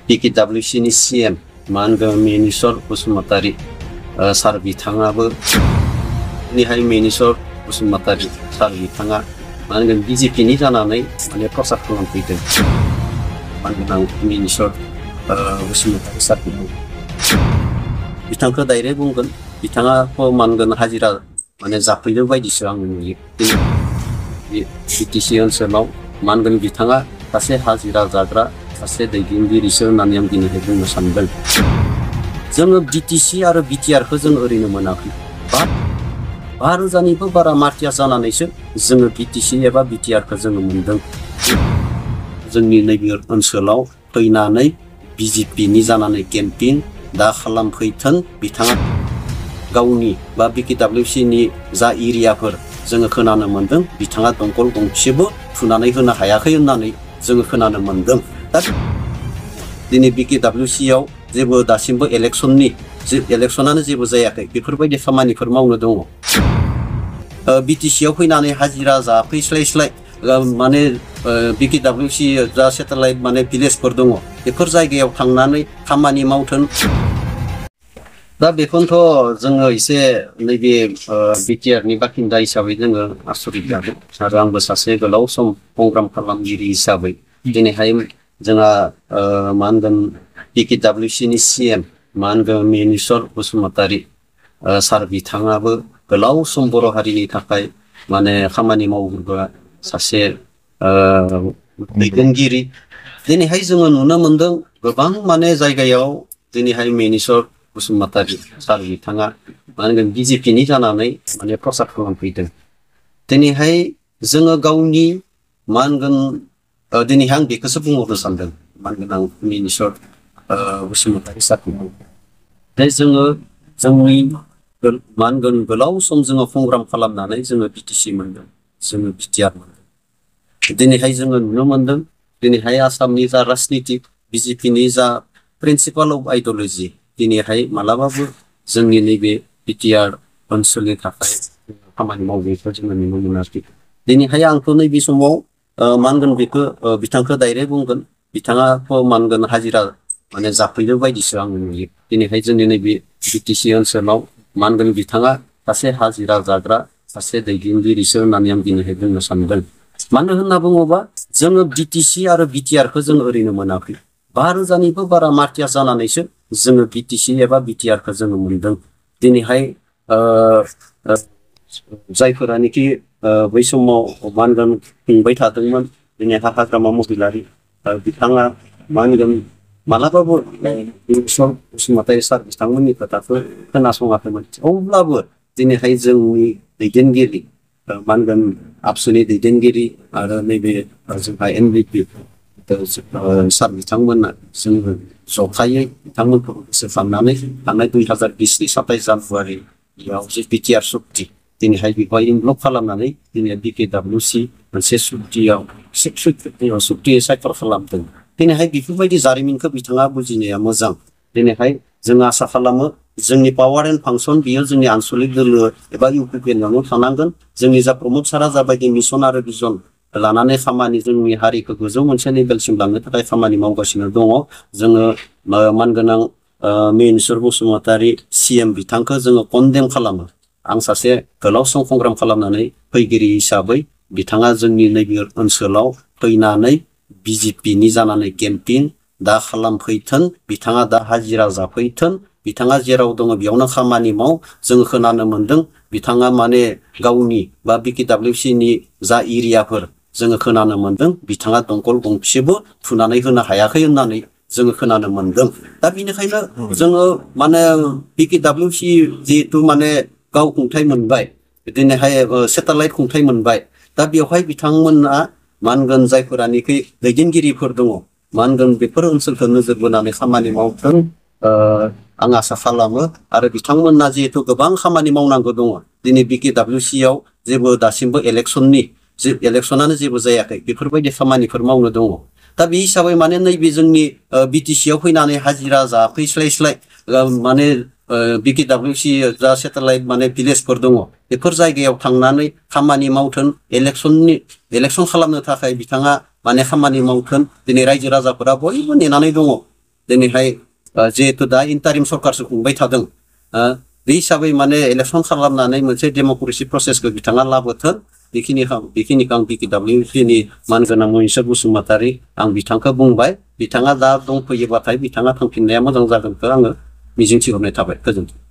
BKWC नि CM मा होनगोन मिनिस्वर बसुमतारी सार बिथाङाबो दिनैहाय मिनिस्वर बसुमतारी सार बिथाङा मा होनगोन BJP नि जानानै माने प्रसार खालामफैदों मानगोनां मिनिस्वर बसुमतारी सार बिथांखौ डाइरेक्ट बुंगोन बिथाङाखौ मानगोन हाजिरा माने जाफैदों बायदिसो आं नुयो BTC ओनसोलाव मानगोन बिथाङा सासे हाजिरा जाग्रा सासे दैदेनगिरिसो होननानै आं दिनैहाय बुंनो सानदों जोङो BTC आरो BTR खौ जों ओरैनो मोनाखै 5,000निबो बारा मार्टिया जानानैसो जोङो BTC एबा BTR खौ जोङो मोनदों जोंनि नैबे ओनसोलाव फैनानै BJP नि जानानै केम्पिं दा खालामफैथों बिथाङा गावनि बा BKWC नि जा एरियाफोर जोङो खोनानो मोनदों बिथाङा दंखल गंसेबो फुनानै होनो हायाखै होननानै जोङो खोनानो मोनदों दा दिनै BKWC आव जेबो दासिमबो इलेक्शनानो जेबो जायाखै बेफोरबायदि खामानिफोर मावनो दङ BTC आव फैनानै हाजिरा जाफैस्लायस्लाय माने BKWC जा सेटेलाइट माने भिलेजफोर दङ बेफोर जायगायाव थांनानै खामानि मावथों दा बेखौनोथ' जोङो एसे नैबे BTR नि बाखिन्दा हिसाबै जोङो आसरित जादों आरो आंबो सासे गोलाव सम प्रग्राम खालामगिरि हिसाबै दिनैहाय जोंहा मा होनगोन BKWC नि CM मा होनगोन मिनिस्वर बसुमतारी सार बिथाङाबो गोलाव सम बर' हारिनि थाखाय माने खामानि मावग्रा सासे दैदेनगिरि दिनैहाय जोङो नुनो मोनदों गोबां माने जायगायाव दिनैहाय मिनिस्वर बसुमतारी सार बिथाङा मा होनगोन BJP नि जानानै माने प्रसार खालामफैदों दिनैहाय जोङो गावनि मा होनगोन दिनैहाय आं बेखौसो बुंहरनो सानदों मा होनगोन आं मिनिस्वर बसुमतारी सारखौ दा जोङो जोंनि मा होनगोन गोलाव सम जोङो प्रग्राम खालामनानै जोङो BTC मोनदों जोङो BTR मोनदों दिनैहाय जोङो नुनो मोनदों दिनैहाय आसामनि जा राजनितिक BJP नि जा प्रिन्सिपाल अफ आइडिय'लजि दिनैहाय मालाबाबो जोंनि नैबे BTR ओनसोलनि थाखाय खामानि मावनायखौ जोङो नुनो मोनाखै दिनैहाय आंथ' नैबे समाव मा होनगोन बेखौ बिथांखौ डाइरेक्ट बुंगोन बिथाङाखौ मा होनगोन हाजिरा माने जाफैदों बायदिसो आं नुयो दिनैहाय जोंनि नैबे BTC ओनसोलाव मा होनगोन बिथाङा सासे हाजिरा जाग्रा सासे दैदेनगिरिसो होननानै आं दिनैहाय बुंनो सानदों मानो होनना बुङोबा जोङो BTC आरो BTR खौ जों ओरैनो मोनाखै 5,000निबो बारा मार्टिया जानानैसो जोङो BTC एबा BTR खौ जोङो मोनदों दिनैहाय जायफोरानोखि बै समाव मा होनगोन खुंबाय थादोंमोन दिनै हाग्रामा महिलारि बिथाङा मा होनगोन मालाबाबो मिनिस्वर बसुमतारी सार बिथांमोननि खोथाखौ खोनासङाखैमोन अब्लाबो दिनैहाय जोंनि दैदेनगिरि मा होनगोन आबसुनि दैदेनगिरि आरो नैबे जोंहा NVP सार बिथांमोना जोङो जथायै बिथांमोनखौ गोसोखांनानै थांनाय 2020 नि 27 जानुवारियाव जे BTR सुक्ति दिनैहाय बेखौहाय इनभल्भ खालामनानै दिनै BKWC मोनसे सुक्ति सायखर खालामदों दिनैहाय बेफोरबायदि जारिमिनखौ बिथाङा बुजिनाया मोजां दिनैहाय जों आसा खालामो जोंनि पावार एन्ड फांसन बियो जोंनि आनसलिक दोलो एबा UPPNआवनो थानांगोन जोंनि जा प्रमद सारा जाबायदि मिशन आरो भिजन लानानै खामानि जोंनि हारिखौ गोजौ मोनसे लेभेलसिम लांनो थाखाय खामानि मावगासिनो दङ जोङो मानगोनां मिनिस्वर बसुमतारी CM बिथांखौ जोङो कन्डेम खालामो आं सासे गोलाव सम प्रग्राम खालामनानै फैगिरि हिसाबै बिथाङा जोंनि नैबे ओनसोलाव फैनानै BJP नि जानानै केम्पिं दा खालामफैथों बिथाङा दा हाजिरा जाफैथों बिथाङा जेराव दङ बेयावनो खामानि माव जों खोनानो मोनदों बिथाङा माने गावनि बा BKWC नि जा एरियाफोर जोङो खोनानो मोनदों बिथाङा दंखल गंसेबो फुनानै होनो हायाखै होननानै जोङो खोनानो मोनदों दा बेनिखायनो जोङो माने BKWC जिहेतु माने गाव खुंथाय मोनबाय दिनैहाय सेटेलाइट खुंथाय मोनबाय दा बेवहाय बिथांमोना मा होनगोन जायफोरानोखि दैदेनगिरिफोर दङ मा होनगोन बेफोर ओनसोलखौ नोजोर बोनानै खामानि मावथों आं आसा खालामो आरो बिथांमोना जिहेतु गोबां खामानि मावनांगौ दङ दिनै BKWC आव जेबो दासिमबो इलेक्शनानो जेबो जायाखै बेफोरबायदि खामानिफोर मावनो दङ दा बे हिसाबै माने नैबे जोंनि BTC आव फैनानै हाजिरा जाफैस्लायस्लाय माने BKWC जा सेटेलाइट माने भिलेजफोर दङ बेफोर जायगायाव थांनानै खामानि मावथों इलेक्शन खालामनो थाखाय बिथाङा माने खामानि मावथों दिनै रायजो राजाफोरा बयबो नेनानै दङ दिनैहाय जिहेतु दा इन्टारिम सरकारसो खुंबाय थादों बे हिसाबै माने इलेक्सन खालामनानै मोनसे डेम'क्रेसि प्रसेसखौ बिथाङा लाबोथों बेखिनिखौ आं BKWP नि मानगोनां मनिस्वर बसुमतारी आं बिथांखौ बुंबाय बिथाङा दा दंफैयोबाथाय बिथाङा थांफिननाया मोजां जागोनखौ आङो मिजिंथिहरनाय थाबाय गोजोन्थों।